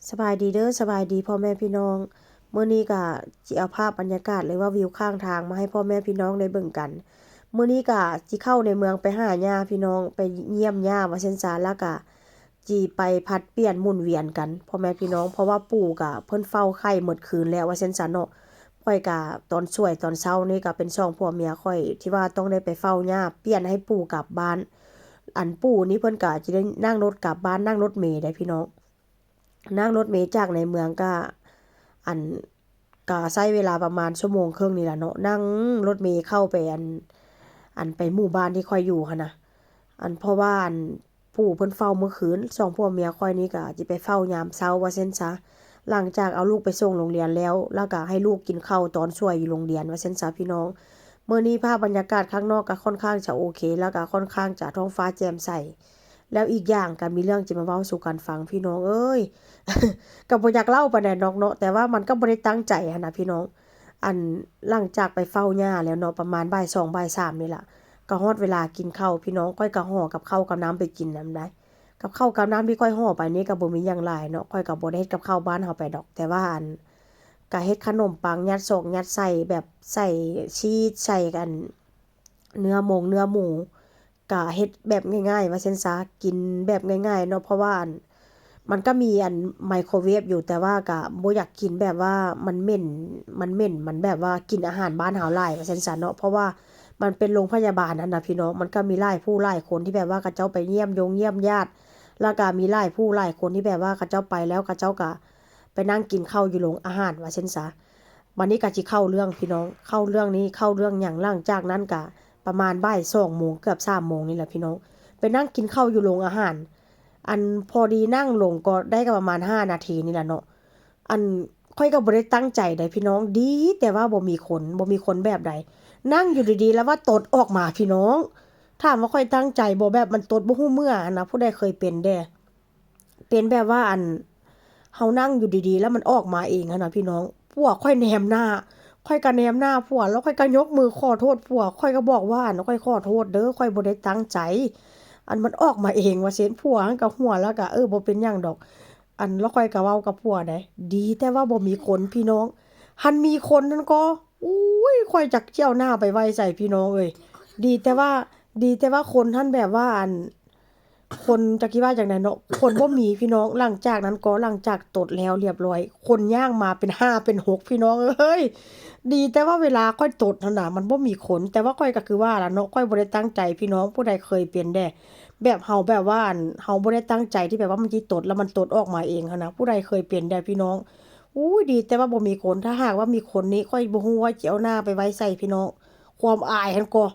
ສະບາຍດີເດີ ສະບາຍດີພໍ່ແມ່ພີ່ນ້ອງ. ມື້ນີ້ກະຊິເອົາພາບບັນຍາກາດ ຫຼືວ່າວິວຂ້າງທາງມາໃຫ້ພໍ່ແມ່ພີ່ນ້ອງໄດ້ເບິ່ງກັນ. ມື້ນີ້ກະຊິເຂົ້າໃນເມືອງໄປຫາຍ່າພີ່ນ້ອງ, ໄປຢ້ຽມຍ່າວ່າຊັ້ນຊະ, ແລ້ວກະຊິໄປຜັດປ່ຽນໝູນວຽນກັນພໍ່ແມ່ພີ່ນ້ອງ, ເພາະວ່າປູ່ກະເພິ່ນເຝົ້າໄຂ້ໝົດຄືນແລ້ວວ່າຊັ້ນຊະເນາະ. ຂ້ອຍກະຕອນສວຍຕອນເຊົ້ານີ້ກະເປັນສອງຜົວເມຍຂ້ອຍທີ່ວ່າຕ້ອງໄດ້ໄປເຝົ້າຍ່າ, ປ່ຽນໃຫ້ປູ່ກັບບ້ານ. ອັນ ປູ່ນີ້ເພິ່ນກະຊິໄດ້ນັ່ງລົດກັບບ້ານ, ນັ່ງລົດເມໄດ໋ພີ່ນ້ອງ. ນັ່ງລົດເມຈາກໃນເມືອງກະ ອັນ ກະໃຊ້ເວລາປະມານຊົ່ວໂມງເຄິ່ງນີ້ລະເນາະ, ນັ່ງລົດເມເຂົ້າໄປ ອັນ ອັນ ໄປໝູ່ບ້ານທີ່ຂ້ອຍຢູ່ຫັ້ນນະ. ອັນ ເພາະວ່າ ອັນ ປູ່ເພິ່ນເຝົ້າມື້ຄືນ, ສອງຜົວເມຍຂ້ອຍນີ້ກະຊິໄປເຝົ້າຍາມເຊົ້າວ່າຊັ້ນຊະ. ຫຼັງຈາກເອົາລູກໄປສົ່ງໂຮງຮຽນແລ້ວ, ແລ້ວກະໃຫ້ລູກກິນເຂົ້າຕອນສວຍຢູ່ໂຮງຮຽນວ່າຊັ້ນຊະພີ່ນ້ອງ. ມື້ນີ້ພາບບັນຍາກາດຂ້າງນອກກະຄ່ອນຂ້າງຈະໂອເຄ, ແລ້ວກະຄ່ອນຂ້າງຈະທ້ອງຟ້າແຈ່ມໃສ. ແລ້ວອີກຢ່າງກະມີເລື່ອງຈະມາເວົ້າສູ່ກັນຟັງພີ່ນ້ອງເອີຍ. ກະບໍ່ຢາກເລົ່າປານໃດດອກເນາະ, ແຕ່ວ່າມັນກະບໍ່ໄດ້ຕັ້ງໃຈຫັ້ນນະພີ່ນ້ອງ. ອັນ ຫຼັງຈາກໄປເຝົ້າຍ່າແລ້ວເນາະ, ປະມານບ່າຍສອງ ບ່າຍສາມນີ້ລະ, ກະຮອດເວລາກິນເຂົ້າພີ່ນ້ອງ. ຂ້ອຍກະຫໍ່ກັບເຂົ້າກັບນ້ຳໄປກິນນຳໄດ໋. ກັບເຂົ້າກັບນ້ຳທີ່ຂ້ອຍຫໍ່ໄປນີ້ກະບໍ່ມີຫຍັງຫຼາຍເນາະ, ຂ້ອຍກະບໍ່ໄດ້ເຮັດກັບເຂົ້າບ້ານເຮົາໄປດອກ, ແຕ່ວ່າ ອັນ ກະເຮັດຂະໜົມປັງ ຍັດຊອກ ຍັດໃສ່ ແບບໃສ່ຊີສ ໃສ່ ອັນ ເນື້ອມົງເນື້ອໝູ, ກະເຮັດແບບງ່າຍໆວ່າຊັ້ນຊະ, ກິນແບບງ່າຍໆເນາະ. ເພາະວ່າ ອັນ ມັນກະມີ ອັນ ໄມໂຄຣເວບຢູ່, ແຕ່ວ່າກະບໍ່ຢາກກິນແບບວ່າມັນເໝັນ, ມັນເໝັນ, ມັນແບບວ່າກິນອາຫານບ້ານເຮົາຫຼາຍວ່າຊັ້ນຊະເນາະ. ເພາະວ່າມັນເປັນໂຮງພະຍາບານຫັ້ນນະພີ່ນ້ອງ, ມັນກະມີຫຼາຍຜູ້ຫຼາຍຄົນທີ່ແບບວ່າເຂົາເຈົ້າໄປຢ້ຽມຢົງຢ້ຽມຍາດ, ແລ້ວກະມີຫຼາຍຜູ້ຫຼາຍຄົນທີ່ແບບວ່າເຂົາເຈົ້າໄປແລ້ວ ເຂົາເຈົ້າກະໄປນັ່ງກິນເຂົ້າຢູ່ໂຮງອາຫານວ່າຊັ້ນຊະ. ບາດນີ້ກະຊິເຂົ້າເລື່ອງພີ່ນ້ອງ, ເຂົ້າເລື່ອງນີ້ ເຂົ້າເລື່ອງຫຍັງ? ຫຼັງຈາກນັ້ນກະປະມານບ່າຍສອງໂມງ ເກືອບສາມໂມງນີ້ແຫຼະພີ່ນ້ອງ, ໄປນັ່ງກິນເຂົ້າຢູ່ໂຮງອາຫານ. ອັນ ພໍດີນັ່ງລົງກໍໄດ້ກະປະມານຫ້ານາທີນີ້ແຫຼະເນາະ. ອັນ ຂ້ອຍກະບໍ່ໄດ້ຕັ້ງໃຈໃດ໋ພີ່ນ້ອງ, ດີແຕ່ວ່າບໍ່ມີຄົນ, ບໍ່ມີຄົນແບບໃດ. ນັ່ງຢູ່ດີໆ ແລ້ວວ່າຕົດອອກມາພີ່ນ້ອງ. ຖາມວ່າຂ້ອຍຕັ້ງໃຈບໍ່? ແບບມັນຕົດບໍ່ຮູ້ເມື່ອຫັ້ນນະ, ຜູ້ໃດເຄີຍເປັນແດ່? ເປັນແບບວ່າ ອັນ ເຮົານັ່ງຢູ່ດີໆ ແລ້ວມັນອອກມາເອງຫັ້ນນະພີ່ນ້ອງ. ຜົວຂ້ອຍແນມໜ້າ, ຂ້ອຍກະແນມໜ້າຜົວ, ແລ້ວຂ້ອຍກະຍົກມືຂໍໂທດຜົວ, ຂ້ອຍກະບອກວ່າ ອັນ ຂ້ອຍຂໍໂທດເດີ, ຂ້ອຍບໍ່ໄດ້ຕັ້ງໃຈ, ອັນ ມັນອອກມາເອງວ່າຊັ້ນ. ຜົວຫັ້ນກະຫົວ ແລ້ວກະ ເອີ ບໍ່ເປັນຫຍັງດອກ, ອັນ ແລ້ວຂ້ອຍກະເວົ້າກັບຜົວໄດ໋. ດີແຕ່ວ່າບໍ່ມີຄົນພີ່ນ້ອງ, ຄັນມີຄົນຫັ້ນກໍ ໂອ້ຍ ຂ້ອຍຈັກຊິເອົາໜ້າໄປໄວ້ໃສພີ່ນ້ອງເອີຍ. ດີແຕ່ວ່າ ດີແຕ່ວ່າຄົນຫັ້ນແບບວ່າ ອັນ ຄົນ ຈັກຊິວ່າຈັ່ງໃດເນາະ, ຄົນບໍ່ມີພີ່ນ້ອງ. ຫຼັງຈາກນັ້ນກໍ ຫຼັງຈາກຕົດແລ້ວລຽບຮ້ອຍ, ຄົນຍ່າງມາເປັນຫ້າເປັນຫົກພີ່ນ້ອງເອີຍ. ດີແຕ່ວ່າເວລາຂ້ອຍຕົດຫັ້ນນະ ມັນບໍ່ມີຄົນ, ແຕ່ວ່າຂ້ອຍກະຄືວ່າລະເນາະ, ຂ້ອຍບໍ່ໄດ້ຕັ້ງໃຈພີ່ນ້ອງ. ຜູ້ໃດເຄີຍເປັນແດ່? ແບບເຮົາ ແບບວ່າ ອັນ ເຮົາບໍ່ໄດ້ຕັ້ງໃຈທີ່ແບບວ່າມັນຊິຕົດແລ້ວມັນຕົດອອກມາເອງຫັ້ນນະ, ຜູ້ໃດເຄີຍເປັນແດ່ພີ່ນ້ອງ? ໂອ້ຍ ດີແຕ່ວ່າບໍ່ມີຄົນ, ຖ້າຫາກວ່າມີຄົນນີ້ ຂ້ອຍບໍ່ຮູ້ວ່າຊິເອົາໜ້າໄປໄວ້ໃສພີ່ນ້ອງ. ຄວາມອາຍຫັ້ນກໍ